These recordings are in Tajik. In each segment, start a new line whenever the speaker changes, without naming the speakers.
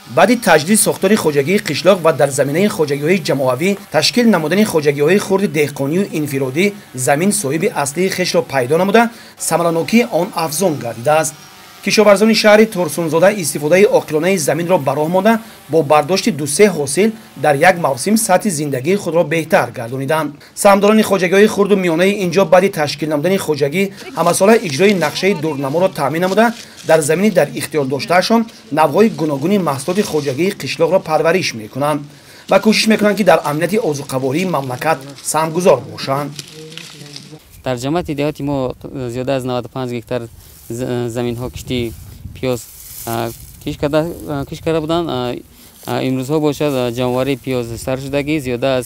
Баъди таҷдиди сохтори хоҷагии қишлоқ ва дар заминаи хоҷагиҳои ҷамоавӣ ташкил намудани хоҷагиҳои хурди деҳқонию инфиродӣ замин соҳиби аслии хешро пайдо намуда, самаранокии он афзун гардидааст. Кишоварзони шаҳри Турсунзода истифодаи оқилонаи заминро ба роҳ монда, бо бардошти ду-се ҳосил дар як мавсим сатҳи зиндагии худро беҳтар гардониданд. Саҳмдорони хоҷагиҳои хурду миёнаи инҷо баъди ташкил намудани хоҷагӣ ҳамасола иҷрои нақшаи дурнаморо таъмин намуда, дар замини дар ихтиёр доштаашон навъҳои гуногуни маҳсулоти хоҷагии қишлоқро парвариш мекунанд ва кӯшиш мекунанд, ки дар амнияти озуқавории мамлакат саҳмгузор бошанд.
Дар ҷамоати деҳоти мо зиёда аз 95 гектар заминҳо кишти пиёз кишт карда буданд. Имрӯзҳо бошад, ҷамъоварии пиёз сар шудагӣ, зиёда аз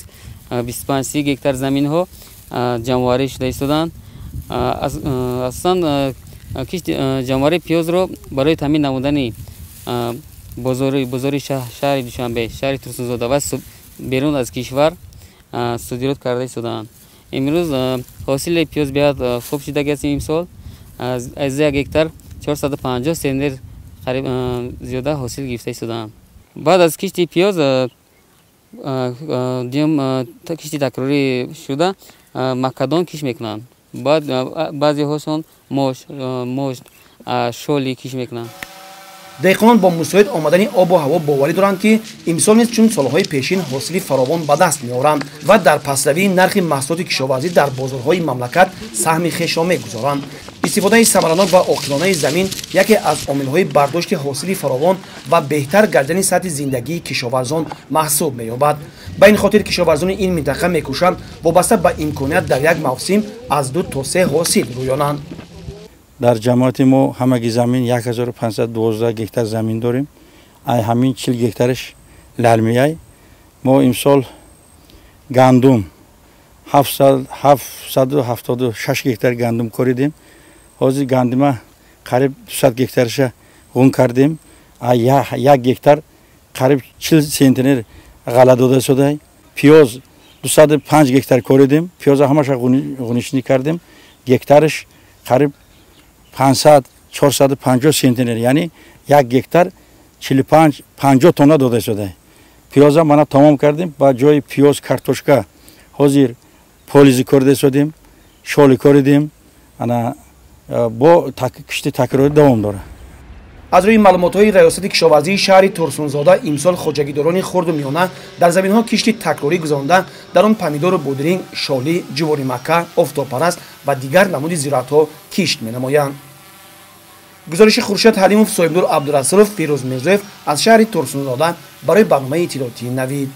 25-30 гектар заминҳо ҷамъоварӣ шуда истоданд. Асосан кишти ҷамъоварии пиёзро барои таъмин намудани бозори шаҳри Душанбе, шаҳри Турсунзода ва берун аз кишвар содирот карда истодаанд. Имрӯз ҳосили пиёз беҳад хуб шудагӣ аст. Имсол аз як гектар 450 центнер қариб зиёда ҳосил гирифта истодаанд. Баъд аз кишти пиёз дуюм кишти такрорӣ шуда макадон кишт мекунанд. Баъд баъзеҳошон мош, шоли кишт мекунанд.
Деҳқонон бо мусоид омадани обу ҳаво боварӣ доранд, ки имсол низ чун солҳои пешин ҳосили фаровон ба даст меоранд ва дар пастравии нархи маҳсулоти кишоварзӣ дар бозорҳои мамлакат саҳми хешро мегузоранд. Истифодаи самаранок ва оқилонаи замин яке аз омилҳои бардошти ҳосили фаровон ва беҳтар гардани сатҳи зиндагии кишоварзон маҳсуб меёбад. Ба ин хотир кишоварзони ин минтақа мекӯшанд вобаста ба имконият дар як мавсим аз 2 то 3 ҳосил рӯёнанд.
Дар ҷамоати мо ҳамаги замин 1512 гектар замин дорем. Ай ҳамин 40 гектараш лалмияй. Мо имсол гандум 776 гектар гандум коридем. Ҳозир гандума қариб 200 гектарша ғун кардем. Як гектар қариб 40 центнер ғала дода шудай. Пиёз 205 гектар коридем. Пиёза ҳамаша ғунишинӣ кардем. Гектараш қариб 500-450 центнер, яъне як гектар 45-50 тонна дода шуда. Пиёза мана тамом кардем. Ба ҷои пиёз картошка ҳозир полизи корида шудем, шоли коридем. Ана бо кишти такрорӣ давом дорад.
Аз рӯи маълумотҳои раёсати кишоварзии шаҳри Турсунзода имсол хоҷагидорони хурду миёна дар заминҳо кишти такрорӣ гузаронда, дар он помидору бодиринг, шолӣ, ҷувори макка, офтобпараст ва дигар намуди зироатҳо кишт менамоянд. Гузориши Хуршед Ҳалимов, Соҳибнур Абдурасулов, Фирӯз Мирзоев аз шаҳри Турсунзода барои барномаи иттилоотии Навид.